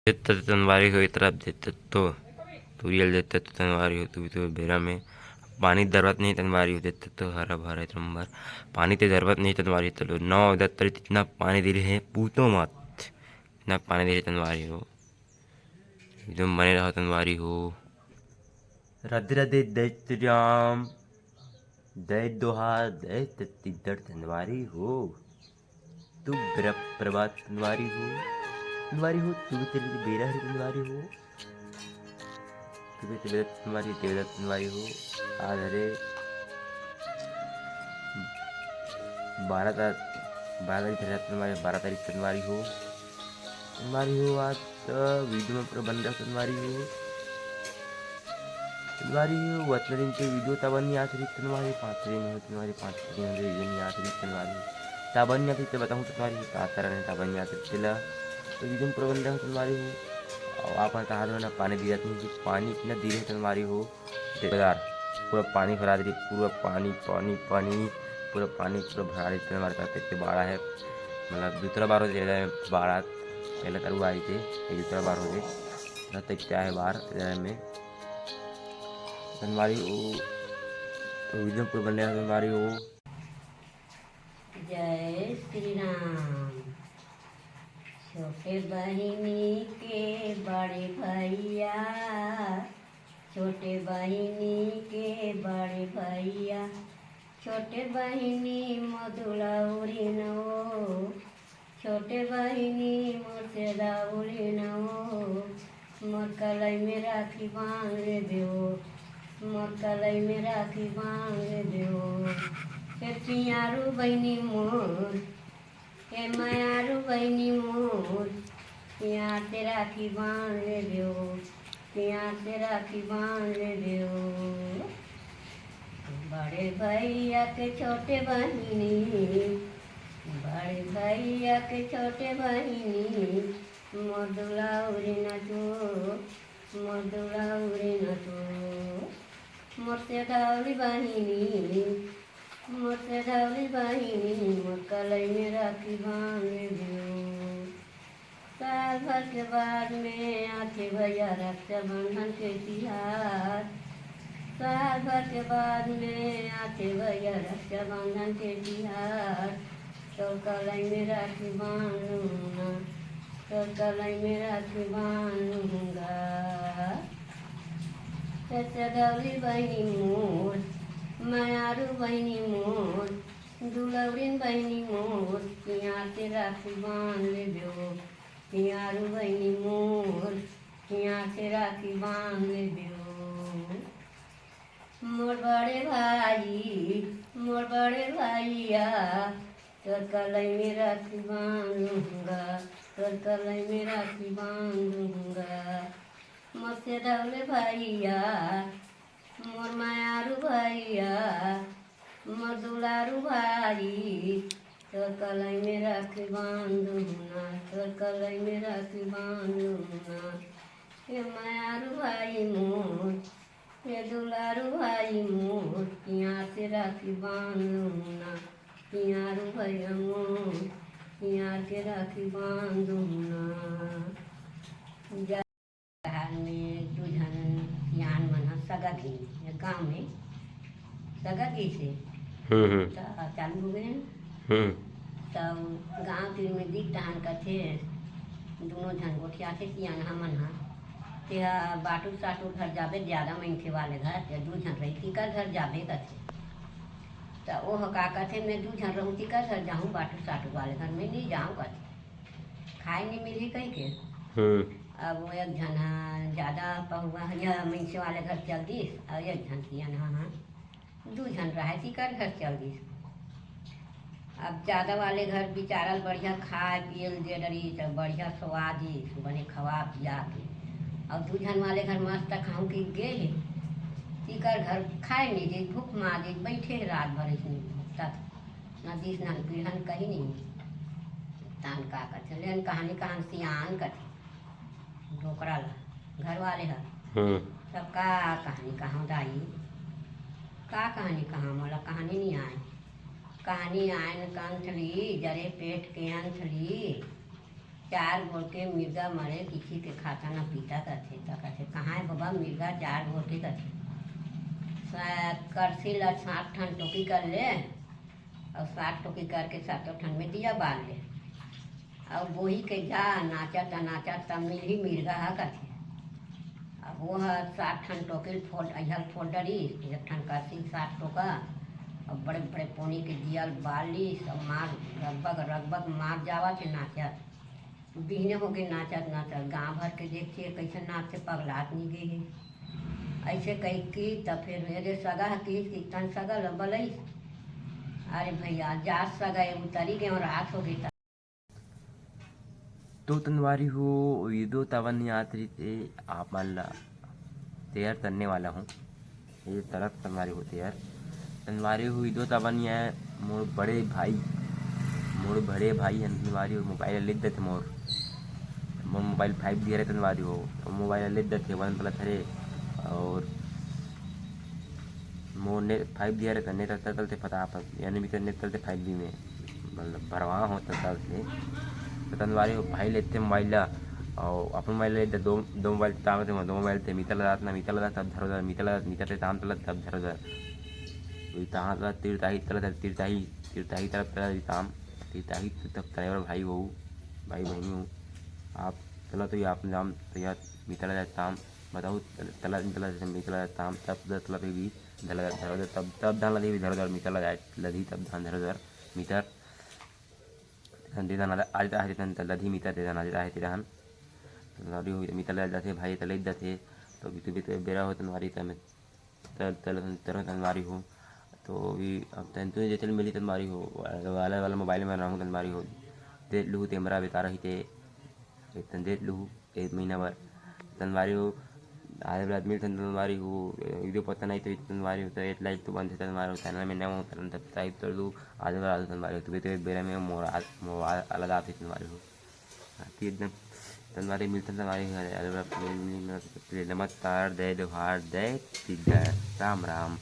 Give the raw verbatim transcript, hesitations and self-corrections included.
देते तो तनवारी हो, ए तरफ देते तो तुरियल देते तो तनवारी हो, तू तो बेरा में पानी जरूरत नहीं तनवारी हो, देते तो हरा भरा एक नंबर। पानी ते जरूरत नहीं तनवारी, तो नौ दस तरी इतना पानी दे रहे हैं, पूछो मत, इतना पानी दे रहे तनवारी हो, एकदम बने रहो तनवारी हो। राधे राधे, जय श्री राम, जय दोहा, जय छत्तीसगढ़ तनवारी हो। तू ब्र-, प्रभात तनवारी हो, तनवारी हो, तू भी तेरे बेरा हरी तनवारी हो, तू भी तेरे तनवारी, तेरे तनवारी हो। आज हरे बारह तारीख, बारह तारीख हरे तनवारी, बारह तारीख तनवारी हो, तनवारी हो। आज तो वीडियो में पूरा बन रहा तनवारी हो। तनवारी हो, उतना दिन के वीडियो तब नहीं आत रही तनवारी, पाँच दिन हो तनवारी, पाँच दिन हो वीडियो नहीं आत रही तनवारी। तब नहीं आती तो बताऊँ तनवारी हो, का तरह नहीं तब नहीं आत रही तेला। तो वीडियो में पूरा बन रहा तनवारी हो। और आप कहा दो ना पानी दी जाती है, पानी इतना दी रहे तनवारी हो। देखो यार, पूरा पानी भरा दे, पूरा पानी, पानी, पानी, पूरा पानी, पूरा भरा देते हमारे साथ इतने बाढ़ है। मतलब दूसरा बार हो जाएगा बाढ़, पहले तरु आई थे, ये दूसरा बार हो गए। ना तो क्या है बाढ़ इधर में तनवारी वो, तो वीडियो पूरा बन रहा है तनवारी वो। जय श्री राम। छोटे बहिनी के बड़े भैया, छोटे बहिनी के बड़े भैया, छोटे बहिनी मोदुला उड़िन ओ, छोटे बहिनी मोर सेदा उड़िन ओ, मोर कलाई में राखी बांध लेबे ओ, मोर कलाई में राखी बांध लेबे ओ। हे पियारू बहिनी मोर, हे मयारू बहिनी मोर, पियार से राखी बांध लेबे ओ, पियार से राखी बांध लेबे ओ। बड़े भैया के छोटे बहिनी, बड़े भैया के छोटे बहिनी, मोर दुलाउरी नचो, मोर दुलाउरी नचो, मोर सेदौरी बहिनी, मोर सेदौरी बहिनी, मोर कलाई में राखी बांध लेबे ओ। साल भर के बाद में आथे भैया रक्षाबंधन के तिहार, साल भर के बाद में आथे भैया रक्षाबंधन के तिहार। तोर कलाई में राखी बांधूंगा, तोर कलाई में राखी बांधूंगा। हे सेदौरी बहिनी मोर, मयारू बहिनी मोर, दुलौरिन बहिनी मोर, पियार से राखी बांध लेबे ओ। पियारू बहिनी मोर, पियार से राखी बांध लेबे ओ। मोर बड़े भाई, मोर बड़े भैया, तोर कलाई में राखी बांधूंगा, तोर कलाई में राखी बांधूंगा। मोर सेदौरी भैया, मोर मयारू भैया, मोर दुलारू भाई, तोर कलाई में राखी बांधूंगा, तोर कलाई में राखी बांधूंगा। हे मयारू भाई मोर, हे दुलारू भाई मोर, पियार से राखी बांधूंगा, पियारू भैया मोर, पियार के राखी बांधूंगा। बिहार में दू झन सियान मन ह सगा गिन, एक गांव में सगा गिन से। हम्म, हम्म। त चालू हो गए हैं। हम्म। त गांव तीर में दिख तहान कथे, दोनों झन गोठियाथे सियान हमन ह, तेहा बाटू साटू घर जाबे, ज्यादा मनखे वाले घर, ते दू झन रही, तिकर घर जाबे कथे। त ओह का कथे, मैं दू झन रहूं, तिकर घर जाहूं, बाटू साटू वाले घर में नहीं जाऊं कथे। खाए नहीं मिली कही के। हम्म। अब वो एक झन ह ज्यादा पहुआ ह, यह मइनसे वाले घर चल दिस, अउ एक झन सियान ह, ह, दू झन रहे, तिकर घर चल दिस। अब ज्यादा वाले घर बिचारल बढ़िया खाए पिए ल दे डरी, त बढ़िया स्वाद ही, बने खवा पिया के। अउ दू झन वाले घर मस्त खाऊं के गे हे, तिकर घर खाए नहीं दे, भूख मार दे, बैठे हे रात भर इसने भुगतत, न दिस न पीढ़न कहीं नहीं। तान का कथे, लेन कहानी कहान सियान कथे। डोकरा ला, घर वाले ह। हम्म। तब का कहानी कहांव दाई? का कहानी कहांव? मोला कहानी नहीं आए। कहानी आए न कंठ ली, जरे पेट के अंठ ली। चार गोड़ के मिर्गा मरे, किसी के खाता न पीता कथे। त कथे, "कहाँ हे बबा मिर्गा चार गोड़ के?" कथे, "सा-, करसी ल सात ठन टोकी कर ले, अउ सात टोकी करके सातों ठन में दिया बार ले, अउ बोही के जा, नाचत नाचत त मिलही मिर्गा ह," कथे। अब वो ह सात ठन टोकी ल फोड़, अइहल फोड़ डरिस, एक ठन करसी सात टोका, अउ बड़े बड़े पोनी के दिया ल बार लिस, अउ मार, रगबग रगबग मार जावत हे नाचत। बिहने होके नाचत नाचत गांव भर के देखथे, कइसन नाचथे, पगलात नइ गे हे। अइसे कहिके त फेर एदे सगा ह किहिस कि तन सगा ल बलइस, "अरे भइया, जात सगा ए उतरी गे अउ रात होगे त।" तो तंदवारी हो, वीडियो तवन याद रहिते आप मन ला तेयर करने वाला हूँ। ये तरफ तंदवारी होते यार, तंदवारी हो, वीडियो तवन ये मोर बड़े भाई, मोर बड़े भाई हन तंदवारी हो, मोबाइल ले देते मोर, मोर मोबाइल फाइव दिया रहे तंदवारी हो, तो मोबाइल ले देते वन प्लस रे, और मोर ने फाइव दिया रहे, नेट तलते फटाफट, यानी भी नेट तलते फाइव जी में, मतलब भरवा हो तलते। तो तंदवारी हो भाई लेते मोबाइल ला, और अपन मोबाइल ले दो, दो मोबाइल ताम थे, दो मोबाइल थे, मीटर लगा ना, मीटर लगा तब धरो धर, मीटर लगा, मीटर से ताम तलत तब धरो धर। वही तहाँ तलत तिरताही तलत, तिरताही, तिरताही तलत तलत ताम, तिरताही तब ड्राइवर भाई हो, भाई बहनी हो, आप तलत तो आप नाम तो यार मीटर लगा ताम, बताओ तलत तलत मीटर लगा ताम, तब तलत भी धर धर धर, तब, तब धान लदी भी धर धर मीटर लगा, लदी तब धान धर धर मीटर। तेन दे धान आज आहे, तेन लदी मीटर दे धान आज आहे, तेन धान लदी हुई मीटर लगा जाते भाई, तले जाते। तो बितु बितु बेरा हो तंदवारी तमे, तल, तल, तल, तंदवारी हो। तो भी अब तन तू जैसे मिली तंदवारी हो, वाला, वाला मोबाइल में रहूँ तंदवारी हो। दे लू तेमरा बेकार ही ते, एक तन दे लू, एक महीना भर। तंदवारी हो, आधे वाला मिलथन तंदवारी हो, एक दो पता नहीं तो तंदवारी हो, तो एक लाइक तो बनथे तंदवारी हो, चैनल में नवा हो, तन सब्सक्राइब कर दू, आधे वाला तंदवारी हो, तो भी तो एक बेरा में मोर आ-, मोर आ-, अलग आथे तंदवारी हो। हाँ, कि एकदम तंदवारी मिलथन तंदवारी हो, आधे वाला प्ले, प्ले, नमस्कार, जय जोहार, जय छत्तीसगढ़, राम राम।